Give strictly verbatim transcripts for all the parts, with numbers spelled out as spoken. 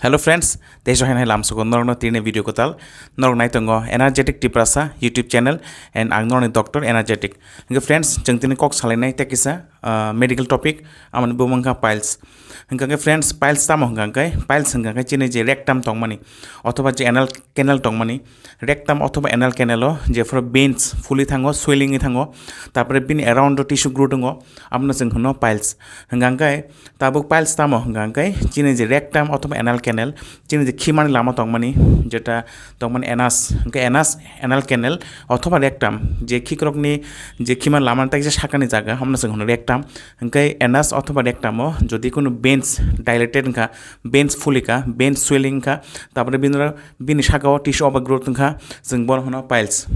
Hello friends, teso hai nai lamsugo norokno tini video kwtal. Norok nai tongo Energetic Tiprasa YouTube channel and ang norokni doctor Energetic. Hingke friends, chwng tini kok salainai tei kisa, ah, medical topic, amoni bumung kha piles. Hingke friends, piles tamo hingka hingke, piles hingka hingke chini je rectum tongmani, othoba je anal canal tongmani, rectum othoba anal canal o jephuru veins fuli thango, swelling wi thango, tapore bini around o tissue growth wngo, abono chwng hwno piles. Hingka hingke tabuk piles tamo hingka hingke chini je rectum othoba anal canal, chini je khimani lama tongmani, jeta tongmani anus, hingke anus, anal canal othoba rectum, je khikrokni je khimani lama tei je sakani jaga, abono chwng hwno rectum. Hingke anus othoba rectum o jodi kunu veins dilated wngkha, veins fulika, veins swelling wngkha, tapore bini, bini saka o tissue overgrowth wngkha, chwng bono hwno piles.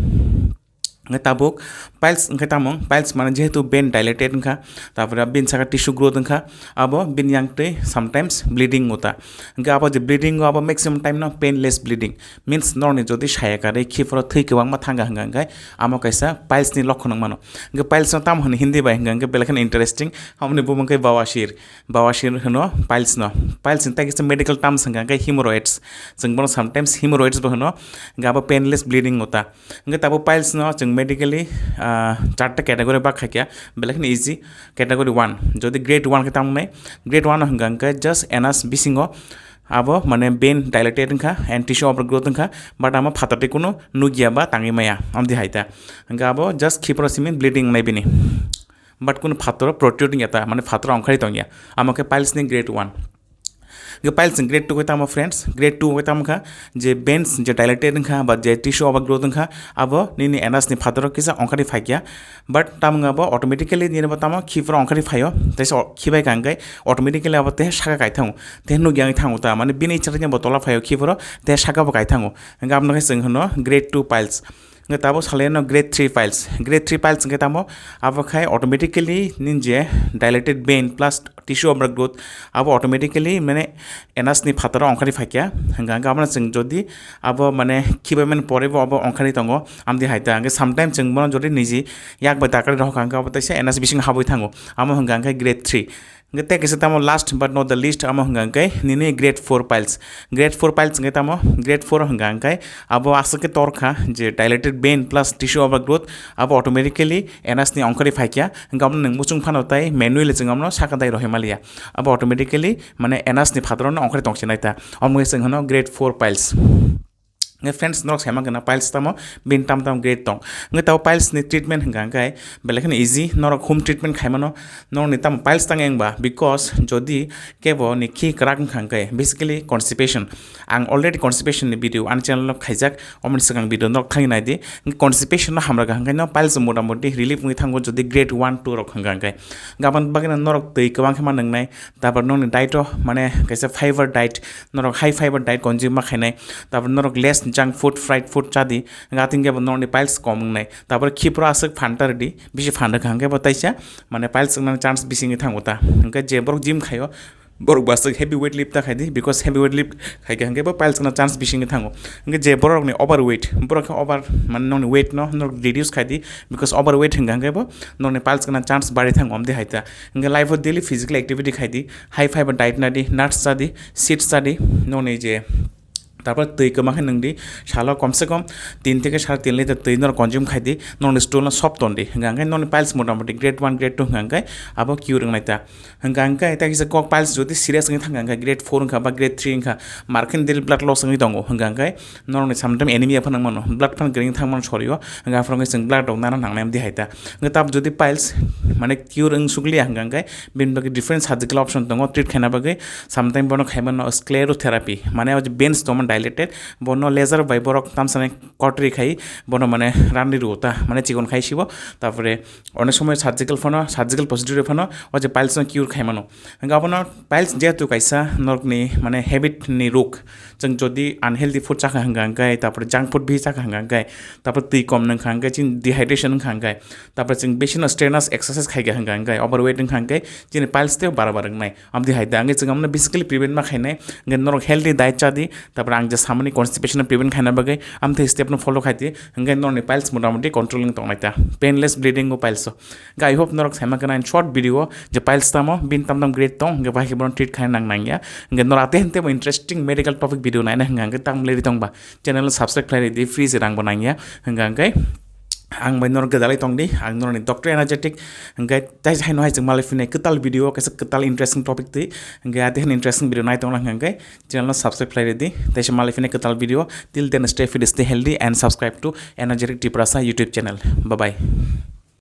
Hingke tabuk piles hingke tamo, piles mane jehetu vein dilated wngkha, tapore bini saka tissue growth wngkha, abo bini yang twi sometimes bleeding wngta. Hingke abo je bleeding o abo maximum time no painless bleeding, means norokni jodi saya karwi khiphoro thwi kwbangma thangkha hingka hingke amo kaisa piles ni lokhon wngmano. Hingke piles no tamo hwnwi Hindi bai hingka hingke belai kheno interesting, aboni bumung khe bawasir. Bawasir hwno piles no. Piles ni tei kisa medical terms hingka hingke hemorrhoids. Chwng bono sometimes hemorrhoids bo hwno, hingke abo painless bleeding wngta. Hingke tabuk piles no chwng medically, ah, charta category bak khaikha, belai kheno easy. Category one, jodi grade one khe tamo nai, grade one o hingka hingke just anus bisingo abo mane vein dilated wngkha and tissue overgrowth wngkha, but amo phator tei kunu nukya ba tangwi maya, amdi hai ta. Hingke abo just khiphoro simi bleeding wngnai bini, but kunu phator protrude wngya ta, mane phator ongkhai tongya, amo khe piles ni grade one. Hingke piles ni grade two khe tamo friends, grade two khe tamo kha je veins je dilated wngkha ba je tissue overgrowth wngkha, abo nini anus ni phator o kisa ongkhai phaikya, but tamo wngya bo automatically nini bo tamo khiphoro ongkhai phaio, teisa khibai kha hingke automatically abo teha saka kai thango, teha nukya wngwi thango ta, mane bini ichar bo tola phaio khiphoro, teha saka bo kai thango. Hingke abono khe chwng hwno grade two piles. Hingke tabuk salai no grade three piles. Grade three piles hingke tamo, abo khai automatically nini je dilated vein plus tissue overgrowth, abo automatically mane anus ni phataro ongkhai phaikya. Hingka hingke abono chwng jodi abo mane khibai mani pore bo abo ongkhai tongo, amdi hai ta. Hingke sometimes chwng bono jodi niji yak bai dakari rohor kha hingke abo teisa anus bising habwi thango. Amo hingka hingke grade three. Hingke tei kisa tamo last but not the least, amo hingka hingke nini grade four piles. Grade four piles hingke tamo, grade four hingka hingke abo aswk khe tor kha je dilated vein plus tissue overgrowth, abo automatically anus ni ongkhorwi phaikya, hingke abo nwng muchung phano tei manually chwng abono saka dai rohima liya, abo automatically mane anus ni phataro no ongkhorwi tongsinai ta, omo khe chwng hwno grade four piles. Hingke friends, norok saima gana piles tamo, bini tam tam grade tong. Hingke tamo piles ni treatment hingka hingke belai kheno easy, norok home treatment khaimano, norok ni tamo piles tang engba, because jodi kebo ni khi kwrak wngkha hingke basically constipation. Ang already constipation ni video ani channel o khaijak, omoni swkang video norok thangwi naidi. Hingke constipation no hamra kha hingke no piles motamoti relief wngwi thango jodi grade one two rok hingka hingke. Gabon bagwi no norok twi kwbang khe ma nwngnai, tapor nokni diet o mane kaisa fiber diet, norok high fiber diet consume ma khainai, tapor norok less junk food, fried food chadi, hingke atingke bo norokni piles kom wngnai, tapor khiphro aswk phan ta rwdi, bisi phan rwkha hingke bo taisa mane piles wngnani chance bisi wngwi thango ta, hingke je borok gym khaio, borok bo aswk heavy weight lift ta khaidi, because heavy weight lift khaikha hingke bo piles wngna chance bisi wngwi thango. Hingke je borok ni overweight, borok khe over mane nokni weight no norok reduce khaidi, because overweight hingka hingke bo nokni piles wngna chance bari thango, amdi hai ta. Hingke life o daily physical activity khaidi, high fiber diet nadi, nuts chadi, seeds chadi, nokni je tapor twi kwma khe nwngdi, salo komse kom tin theke sare tin liter twi norok consume khaidi, nokni stool no sob tondi, hingka hingke nokni piles motamoti grade one, grade two hingka hingke abo cure wngnai ta. Hingka hingke tei kisa kok piles jodi serious wngwi thangkha hingke grade four wngkha ba grade three wngkha, markhe daily blood loss wngwi tongo, hingka hingke norokni sometimes anemia phano wngmano, blood phano kwrwngwi thangmano sorio, hingke aphuru wngkhe chwng blood rok nana nangnai amdi hai ta. Hingke tab jodi piles mane cure wng sukliya hingka hingke bini bagwi different surgical option tongo treat khaina bagwi, sometimes bono khaimano sclerotherapy, mane o je veins tongma dilated, bono laser bai borok tamsani kotri khai bono mane randi rwo ta, mane chikon khai sibo, tapore onek somoy surgical phano, surgical procedure phano o je piles no cure khai mano. Hingke abono piles jehetu kaisa norokni mane habit ni rok, chwng jodi unhealthy food chakha hingka hingke, tapore junk food bisi chakha hingka hingke, tapore twi kom nungkha hingke, chini dehydration wngkha hingke, tapore chwng bisi no strenuous exercise khaikha hingka hingke, overweight wngkha hingke, chini piles tei bara bara wngnai. Amdi hai da, hingke chwng amno basically prevent ma khainai, hingke norok healthy diet chadi, tapore ang je samani constipation prevent khaina bagwi amthe step no follow khaiti, hingke norni piles motamoti control wng tongnai ta, painless bleeding o piles o. Hingke I hope norok saima khana in short video o je piles tamo bin tam tam grade tong, hingke bahai khe bono treat khaina nang nangya. Hingke nor ate hente bo interesting medical topic video naina hingka hingke tam leri tongba channel no subscribe khlai di, free se rang bo nangya. Hingka hingke ang bai norok gwdalai tongdi, ang norokni Doctor Energetic. Hingke tai haino hai chwng malai phini kwtal video, kaisa kwtal interesting topic twi. Hingke ate hini interesting video nai tongna hingke channel no subscribe khlai di, taisa malai phini kwtal video. Till then, stay fit, stay healthy and subscribe to Energetic Tiprasa YouTube channel. Bye bye.